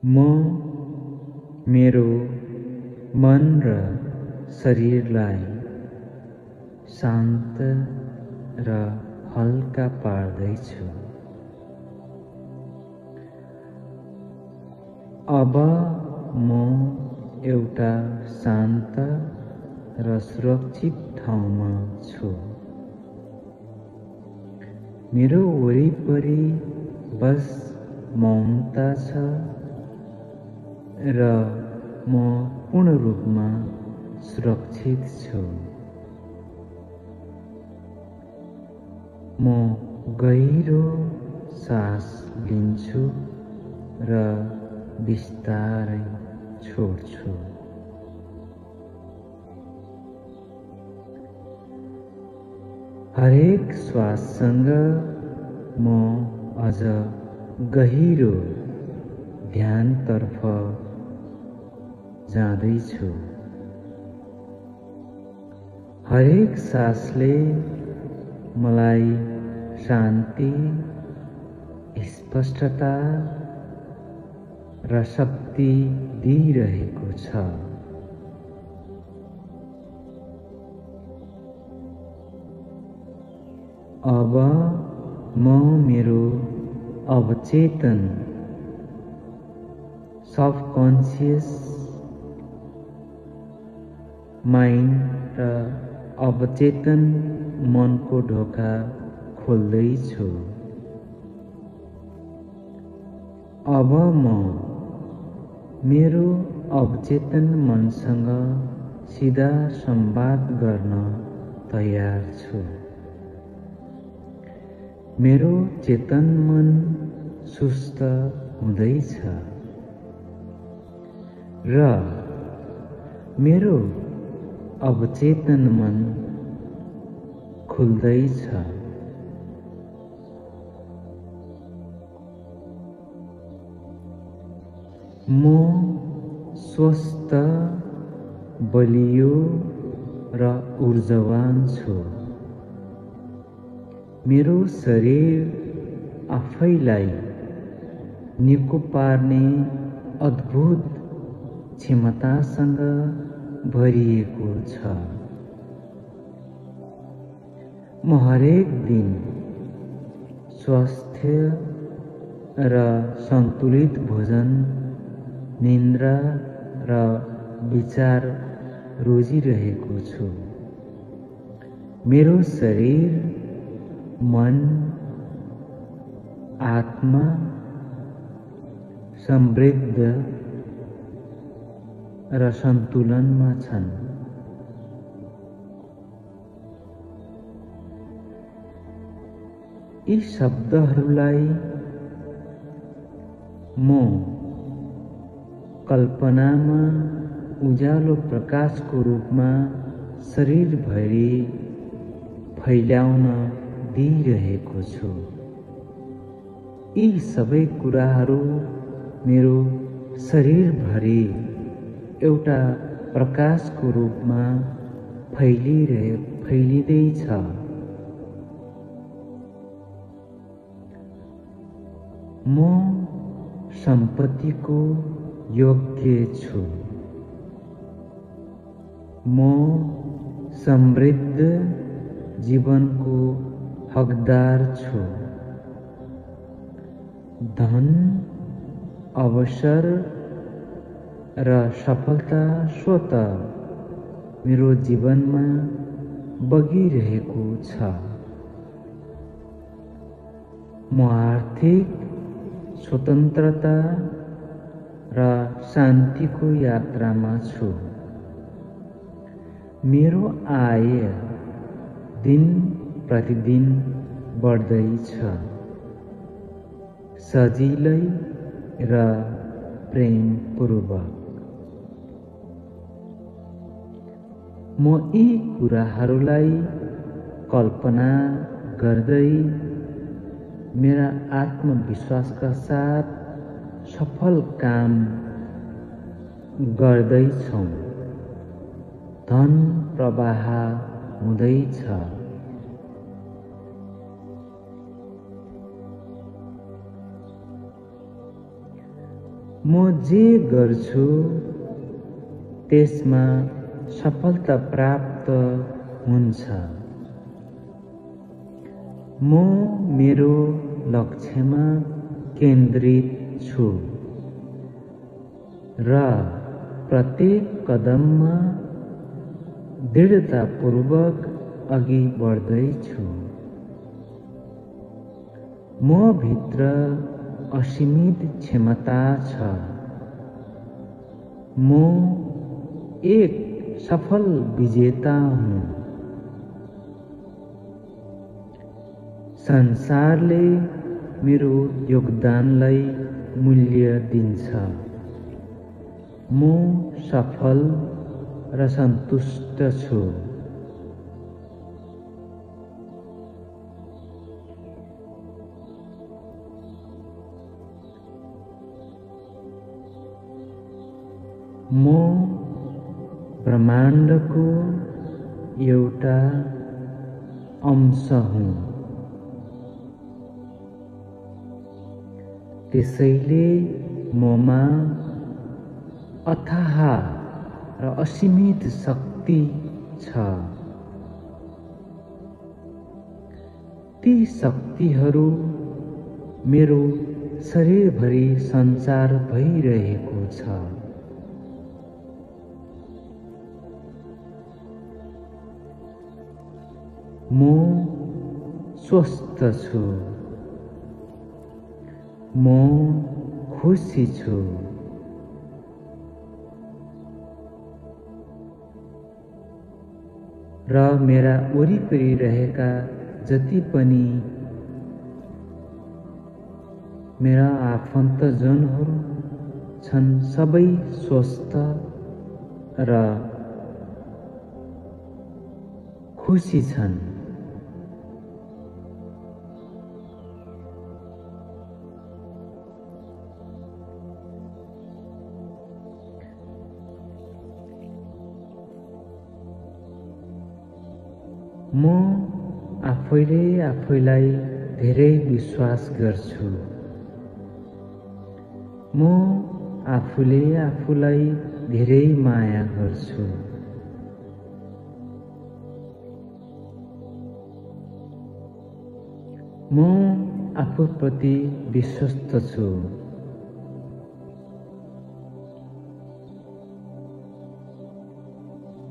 म मेरो मन र शरीरलाई शान्त र हल्का पार्दैछु। अब म एउटा शान्त र सुरक्षित ठाउँमा छु। मेरो वरिपरि बस मौनता छ र म पूर्ण रूपमा सुरक्षित छु। म गहिरो सास लिन्छु र बिस्तारै छोड्छु। हरेक श्वाससँग म अझ गहिरो ध्यानतर्फ जाँदैछु। हरेक सासले मलाई शान्ति, स्पष्टता र शक्ति दिइरहेको छ। अब म मेरो अवचेतन सबकन्सियस माइन्ड र अवचेतन मनको ढोका खोल्दैछु। अब म मेरो अवचेतन मनसँग सिधा संवाद गर्न तयार छु। मेरो चेतन मन सुस्त हुँदैछ र मेरो अवचेतन मन खुल्दैछ। म स्वस्थ, बलियो र ऊर्जावान छु। मेरो शरीर आफैलाई निको पार्ने अद्भुत क्षमतासँग भरिएको छ। म हरेक दिन स्वस्थ र सन्तुलित भोजन, निन्द्रा र विचार रोजिरहेको छु। मेरो शरीर, मन, आत्मा समृद्ध र सन्तुलनमा छन्। यी शब्दहरूलाई म कल्पनामा उज्यालो प्रकाशको रूपमा शरीरभरि फैलाउन दिइरहेको छु। यी सबै कुराहरू मेरो शरीरभरि एउटा प्रकाशको रूपमा फैलिँदैछ। म सम्पत्तिको योग्य छु। म समृद्ध जीवनको हकदार छु। धन, अवसर र सफलता स्वतः मेरो जीवनमा बगिरहेको छ। म आर्थिक स्वतन्त्रता र शान्तिको यात्रामा छु। मेरो आय दिन प्रतिदिन बढ्दैछ, सजिलै र प्रेमपूर्वक। म यी कुराहरूलाई कल्पना गर्दै मेरा आत्मविश्वासका साथ सफल काम गर्दैछौँ। धन प्रवाह हुँदैछ। म जे गर्छु त्यसमा सफलता प्राप्त हुन्छ। म मेरो लक्ष्यमा केन्द्रित छु र प्रत्येक कदममा दृढतापूर्वक अघि बढ्दैछु। म भित्र असीमित क्षमता छ। म एक सफल विजेता हुँ। संसारले मेरो योगदानलाई मूल्य दिन्छ। म सफल र सन्तुष्ट छु। म ब्रह्माण्डको एउटा अंश हुँ। त्यसैले ममा अथाह र असीमित शक्ति छ। ती शक्तिहरू मेरो शरीरभरि सञ्चार भइरहेको छ। म स्वस्थ छु। म खुसी छु। र मेरा वरिपरि रहेका जति पनि मेरा आफन्तजनहरू छन् सबै स्वस्थ र खुसी छन्। म आफैले आफैलाई धेरै विश्वास गर्छु। म आफूले आफूलाई धेरै माया गर्छु। म आफूप्रति विश्वस्त छु।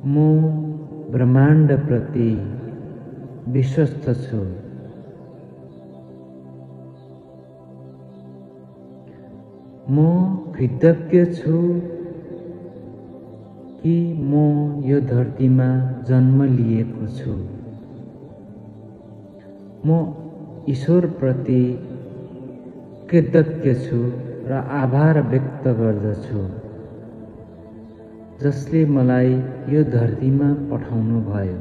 म ब्रह्माण्डप्रति विश्वस्त छु। म कृतज्ञ छु कि म यो धरतीमा जन्म लिएको छु। म ईश्वरप्रति कृतज्ञ छु र आभार व्यक्त गर्दछु जसले मलाई यो धरतीमा पठाउनु भयो।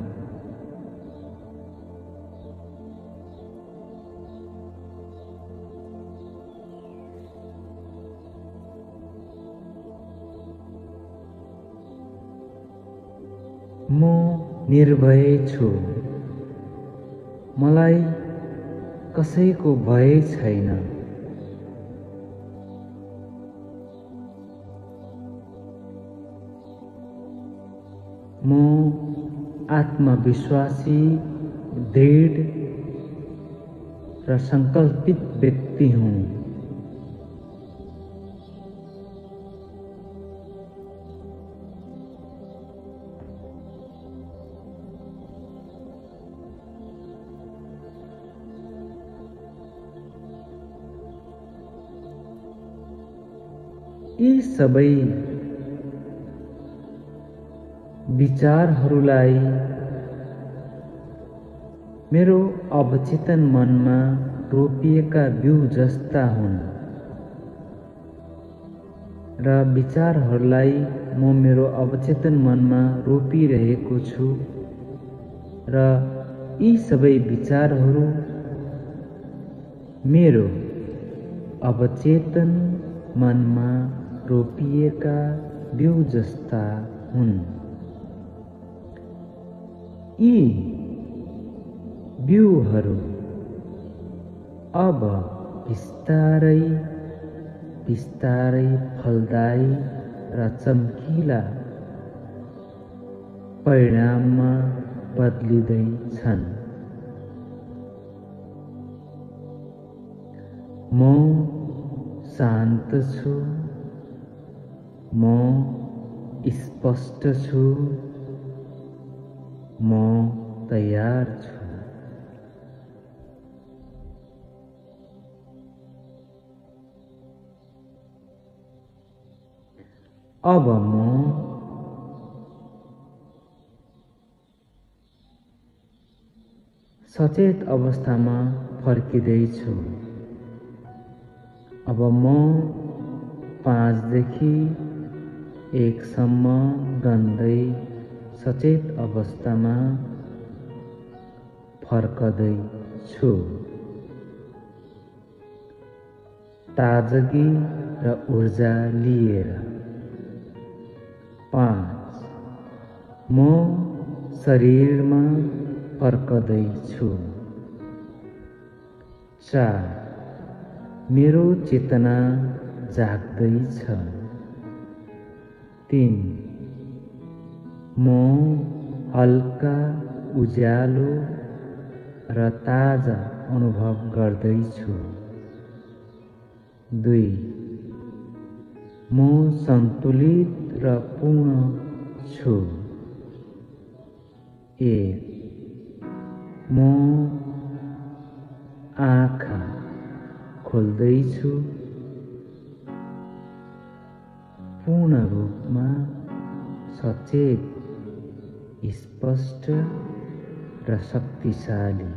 म निर्भय छु। मलाई कसैको भय छैन। म आत्मविश्वासी, दृढ र संकल्पित व्यक्ति हुँ। यी सबै विचारहरूलाई मेरो अवचेतन मनमा रोपिएका बिउ जस्ता हुन् र विचारहरूलाई म मेरो अवचेतन मनमा रोपिरहेको छु र यी सबै विचारहरू मेरो अवचेतन मनमा रोपिएका बिउ जस्ता हुन्। यी बिउहरू अब बिस्तारै बिस्तारै फलदायी र चम्किला परिणाममा बदलिँदैछन्। म शान्त छु, म स्पष्ट छु, म तयार छु। अब म सचेत अवस्थामा फर्किँदैछु। अब म 5 देखि 1 सम्म गन्दै सचेत अवस्थामा फर्कदैछु। ताजगी र ऊर्जा लिएर। 5 म शरीरमा फर्कदैछु। 4 मेरो चेतना जाग्दैछ। 3 म हल्का उज्यालो र ताजा अनुभव गर्दैछु। 2 म सन्तुलित र पूर्ण छु। 1 म आँखा खोल्दैछु, पूर्ण रूपमा सचेत, स्पष्ट र शक्तिशाली।